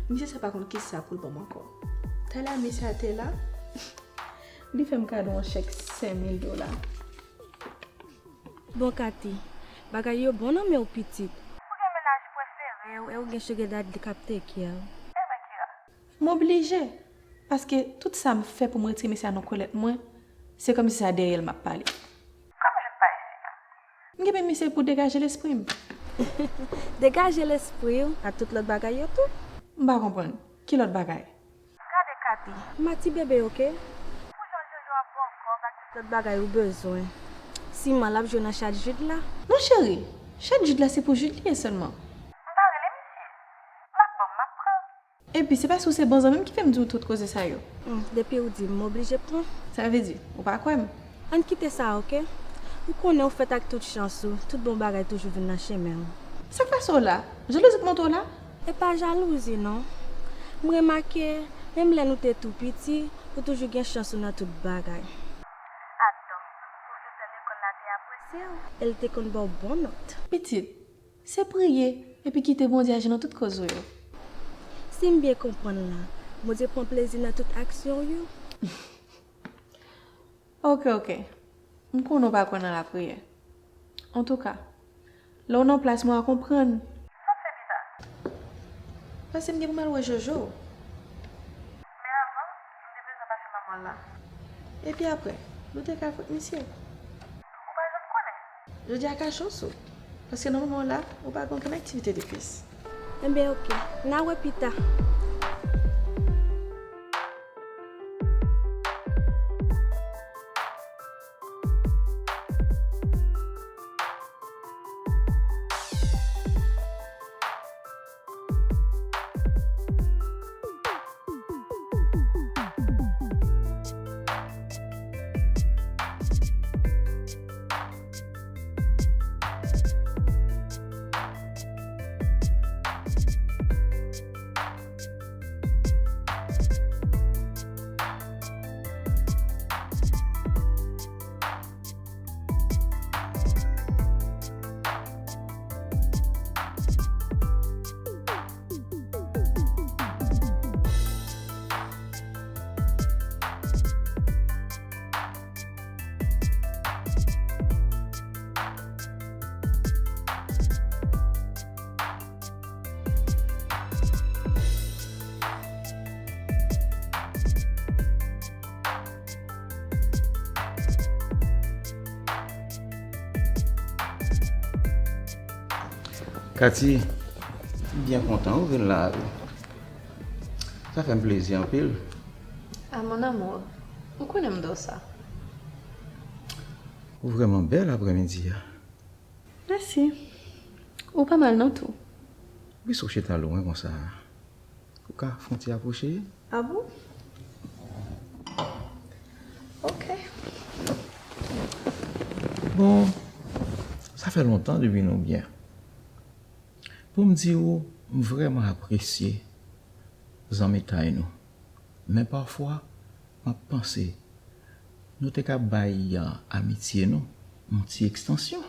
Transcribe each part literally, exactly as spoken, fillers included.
Misye sa pa konn kisa pou l ban m ankò. Talè a misye a te la, li fè m kado yon chèk senk mil dola. Bon, Katy, bagay yo bon nan men w pitit. Ou gen mennaj prefere w e w gen sugar daddy k ap take care w. Enben Kira. M oblije, paske tout sa m fè pou m retire mesye a nan kolèt mwen, se kòmsi se a dèyè l m ap pale. Kòm je pa isit. M gen men misye pou degaje lespri m. Degaje lespri w ak tout lòt bagay yo tou. M pa konprann. Ki lòt bagay? Gade Katy, m a ti bebe oke. Pou jan Jojo ap ba w kòb ak tout lòt bagay ou bezwen, siman l ap jwe nan chat Jude la. Non cheri, chat Jude la se pou Jude li ye sèlman. M pa rele misye. M ap ban m, m ap pran. Epi se paske w se bon zanmi m ki fè m di w tout koze sa yo. Hmm, depi w di m, m oblije pran. Sa vle di, ou pa kwè m? Ann kite sa oke. Ou konnen ou fèt ak tout chans ou, tout bon bagay toujou vin nan chemen w. Sa k pase w la? Jalouzi k monte w la? E pa jalouzi non. M remake, menm lè nou te tou piti, ou toujou gen chans ou nan tout bagay. Adan, pwofesè lekòl la te apresye w e l te konn ba w bon nòt. Pitit, se priye epi kite Bondye aji nan tout koz ou yo. Si m byen konprann la, Bondye pran plezi nan tout aksyon w yo? Oke, oke. M konnen w pa kwè nan lapriyè. Antouka, lè w nan plas mwen a konprann. Sa w fè pita? Paske m gen pou m al wè Jojo. Men avan, m te bezwen pase manman l la. Epi apre, nou te ka fè ak misye. Ou pa janm konnen. Jodi a ka chans ou. Paske nan moman w la, ou pa gen okenn aktivite de plis. Enben oke, n a wè pita. Katy, m byen kontan ou vin la wi. Sa fè m plezi anpil. Ah mon amour, ou konnen m dwe w sa. Ou vrèman bèl aprèmidi a. Mèsi. Ou pa mal non tou. Poukisa w chita lwen konsa a? Ou ka fè yon ti apwoche? Ah bon? Ok. Bon, sa fè lontan depi nou byen. Pou m di w, m vrèman apresye zanmitay nou. Men pafwa, m ap panse, nou te ka bay amitye nou yon ti ekstansyon.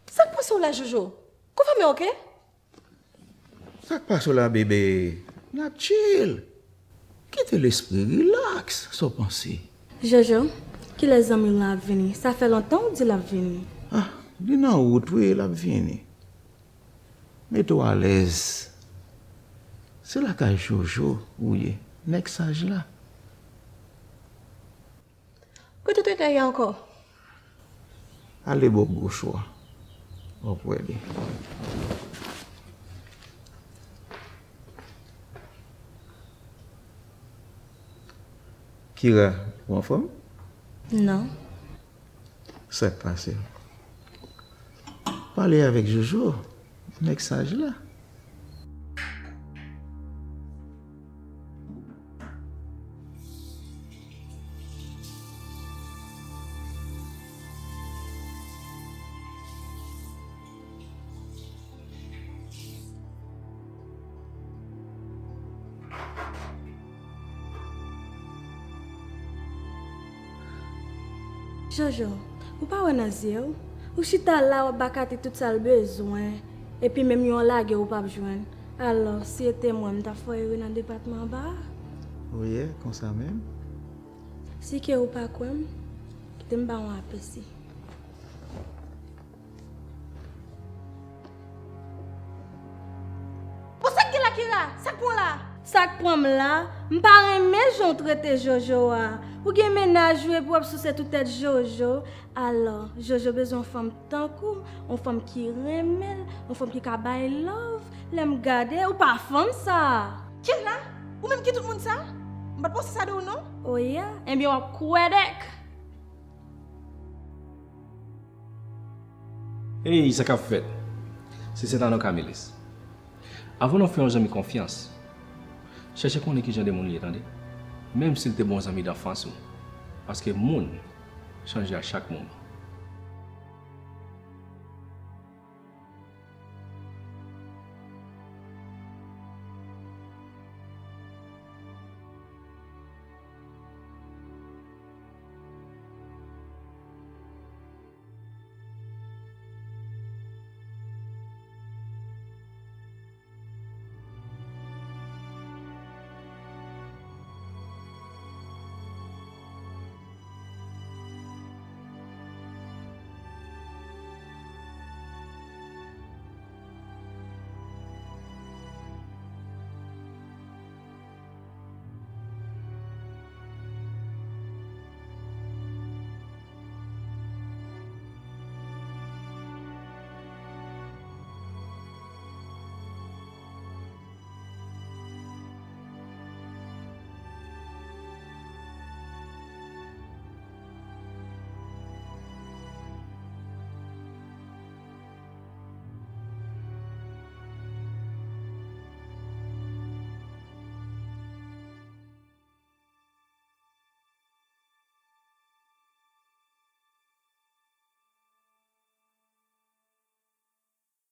Sa k pase w la, Jojo? Konfòme w, oke? Sa k pase w la, bebe? N ap chill. Kite lespri rilaks, sa w panse? Jojo, kilè zanmi w lan ap vini? Sa fè lontan w di l ap vini. Ah, li nan wout wi, l ap vini. Mete w alèz. Se lakay Jojo ou ye, nèg saj la. Kote w te ye ankò? Ale bò goch ou a, w ap wè li. Kira, ou anfòm? Non. Sa k pase? Pale avèk Jojo, nèg saj la. Jojo, ou pa wè nan zye w? Ou chita la w ap ba Katy tout sa l bezwen, epi menm yon lage ou p ap jwenn. Alò, si se te mwen, m t ap fè ere nan depatman anba a. Ou ye, konsa menm? Si ke ou pa kwè m, kite m ba w yon apèsi. Bon, sa k gen la, Kira? Sa k pran w la? Sa k pran m la? M pa renmen jan w trete Jojo a. Ou gen mennaj ou epi w ap souse tout tèt Jojo. Alò, Jojo bezwen yon fanm tankou w, yon fanm ki renmen l, yon fanm ki ka bay love. Lè m gade, ou pa fanm sa. Kira, ou menm ki tout moun sa? M pa t panse sa de ou non. Oh yeah? Ebyen w ap kwè dèk. Ey, sa k ap fèt? Se Sentano Kamilis. Avan nou fè yon zanmi konfyans, chèche konnen ki jan de moun li ye, tande. Menm si l te bon zanmi danfans ou. Paske moun chanje a chak moman.